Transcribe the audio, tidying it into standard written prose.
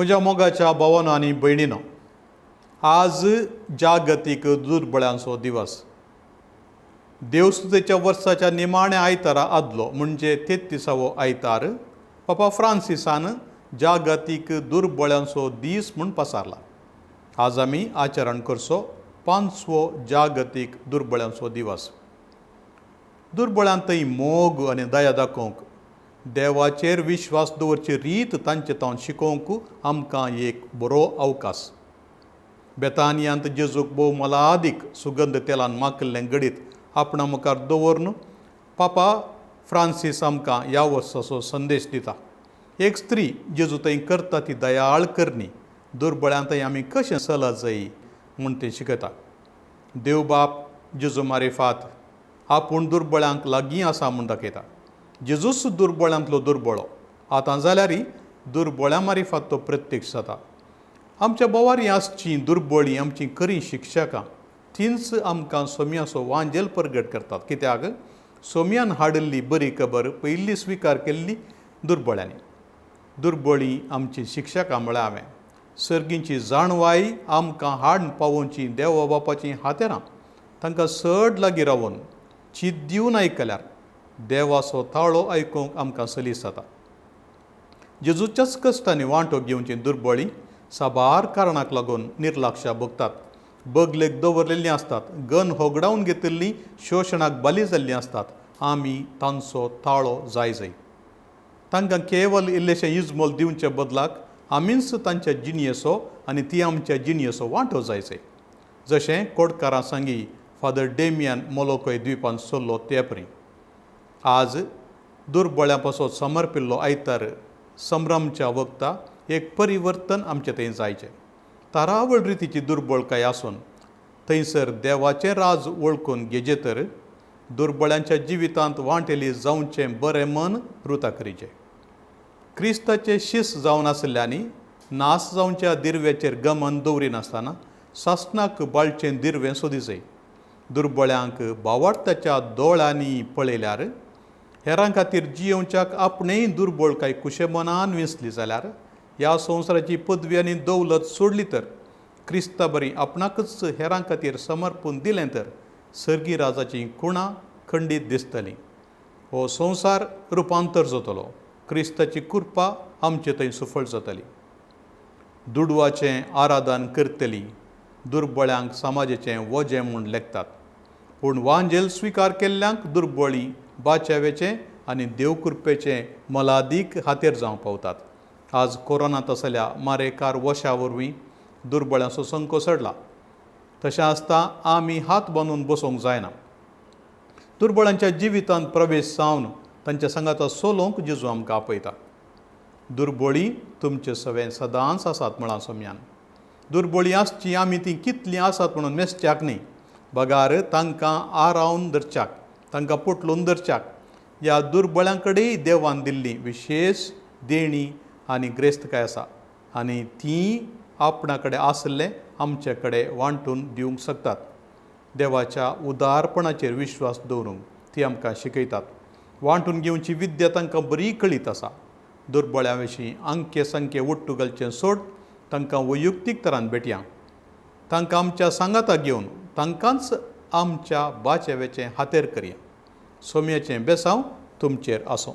म्हज्या मोगाच्या भावानो आनी भयणीनो, आज जागतीक दुर्बळ्यांचो दिवस. देवस्तुतेच्या वर्साच्या निमाण्या आयतारा आदलो म्हणजे 33वो आयतार पापा फ्रांसिसान जागतीक दुर्बळ्यांचो दीस म्हूण पसारला. आज आमी आचरण करचो 5वो जागतीक दुर्बळ्यांचो दिवस. दुर्बळ्यांत थंय मोग आनी दया दाखोवंक, देवाचेर विश्वास दवरची रीत तांचे तावन शिकोवंक आमकां एक बरो अवकाश. बेतानियांत जेजूक भोव मोलादीक सुगंध तेलान माखिल्लें घडीत आपणा मुखार दवरून पापा फ्रांसीस आमकां ह्या वर्साचो संदेश दिता. एक स्त्री जेजू थंय करता ती दयाळ करणी दुर्बळ्यां थंय आमी कशें चलत जाय म्हूण ती शिकयता. देवबाप जेजू मारिफात आपूण दुर्बळ्यांक लागीं आसा म्हूण दाखयता. जेजूच दुर्बळ्यांतलो दुर्बळो आतां जाल्यारय दुर्बळ्यां मारिफात तो प्रत्यक्ष जाता. आमच्या बोवारी आसचीं दुर्बळीं आमचीं खरीं शिक्षकां तींच आमकां सोम्याचो वांजेल परगट करतात. कित्याक सोम्यान हाडिल्ली बरी खबर पयली स्विकार केल्ली दुर्बळ्यांनी. दुर्बळीं आमचीं शिक्षकां म्हळ्यार हांवें सर्गींची जाणवाय आमकां हाडून पावोवची देवा बापाचीं हातेरां तांकां चड लागीं रावन चीत दिवन आयकल्यार देवाचो ताळो आयकूंक आमकां सलीस जाता. जेजूच्याच कश्टांनी वांटो घेवची दुर्बळीं साबार कारणाक लागून निर्लक्षा भोगतात. बगलेक दवरलेलीं आसतात, गन होगडावन घेतिल्लीं, शोशणाक बली जाल्लीं आसतात. आमी तांचो ताळो जाय जाय. तांकां केवल इल्लेशें इजमोल दिवचे बदलाक आमीच तांच्या जिणयेचो आनी ती आमच्या जिणयेचो वांटो जाय जाय. जशें कोडकारां सांगी फादर डेमियन मोलोकय द्विपान सोल्लो ते परी. आज दुर्बळ्यां पासत समर्पिल्लो आयतार संभ्रमच्या वखता एक परिवर्तन आमचें थंय जायचें. तारावळ रितीची दुर्बळकाय आसून थंयसर देवाचें राज वळखून घेजे तर दुर्बळ्यांच्या जिवितांत वांटेली जावचें बरें मन रुता करीचें. क्रिस्ताचे शिस जावन आशिल्ल्यांनी नास जावच्या दिर्व्याचेर गमन दवरिनासतना सासणाक बाळचें दिर्वें सोदीचें. दुर्बळ्यांक बावार्थाच्या दोळ्यांनी पळयल्यार हेरां खातीर जियोवच्याक आपणेय दुर्बळकाय कुशेमनान विंचली जाल्यार ह्या संवसाराची पदवी आनी दौलत सोडली तर क्रिस्ता बरी आपणाकच हेरां खातीर समर्पून दिलें तर सर्गी राजाचीं खुणां खंडीत दिसतलीं. हो संवसार रुपांतर जातलो. क्रिस्ताची कृपा आमचे थंय सुफळ जातली. दुडवाचें आराधन करतली दुर्बळ्यांक समाजाचें वजें म्हूण लेखतात, पूण वांजेल स्विकार केल्ल्यांक दुर्बळीं बाच्यावेचें आनी देवकृपेचें मोलादीक हातेर जावंक पावतात. आज कोरोनांत आसल्या मारेकार वशा वरवीं दुर्बळ्यांचो संको चडला. तशें आसता आमी हात बांदून बसोवंक जायना. दुर्बळांच्या जिवितांत प्रवेश जावन तांच्या सांगाता सोलोवंक जेजू आमकां आपयता. दुर्बळीं तुमचे सवें सदांच आसात म्हळां सोम्यान. दुर्बळीं आसचीं आमी तीं कितलीं आसात म्हणून मेजच्याक न्ही, बगार तांकां आरावन धरच्याक, तांकां पोटलून धरच्याक. ह्या दुर्बळ्यां कडेन देवान दिल्ली विशेश देणी आनी ग्रेस्तकाय आसा आनी ती आपणा कडेन आसले आमचे कडेन वांटून दिवंक शकतात. देवाच्या उदारपणाचेर विश्वास दवरूंक ती आमकां शिकयतात. वांटून घेवची विद्या तांकां बरी कळीत आसा. दुर्बळ्यां विशीं अंके संके ओट्टू घालचें सोड तांकां वैयक्तीक तरान भेटया. तांकां आमच्या सांगाता घेवन तांकांच आमच्या बाचेवेचें हातेर करया. सोम्याचें बेसांव तुमचेर आसूं.